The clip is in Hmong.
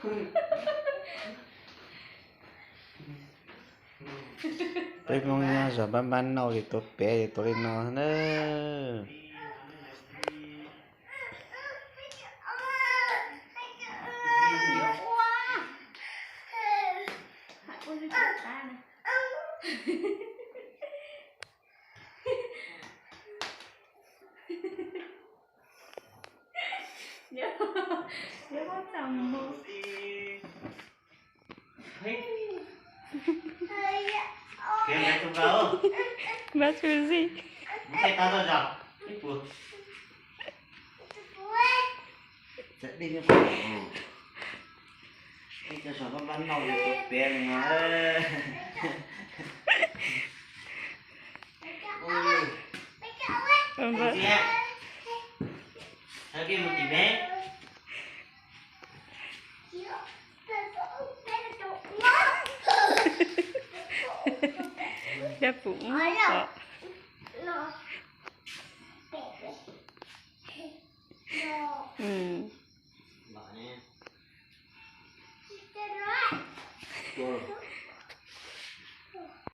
Peb Hmoob nyob zos npab npab nauj ces tuav pev ces tuav li no na. Npab txuj zib. Cov pum ub os.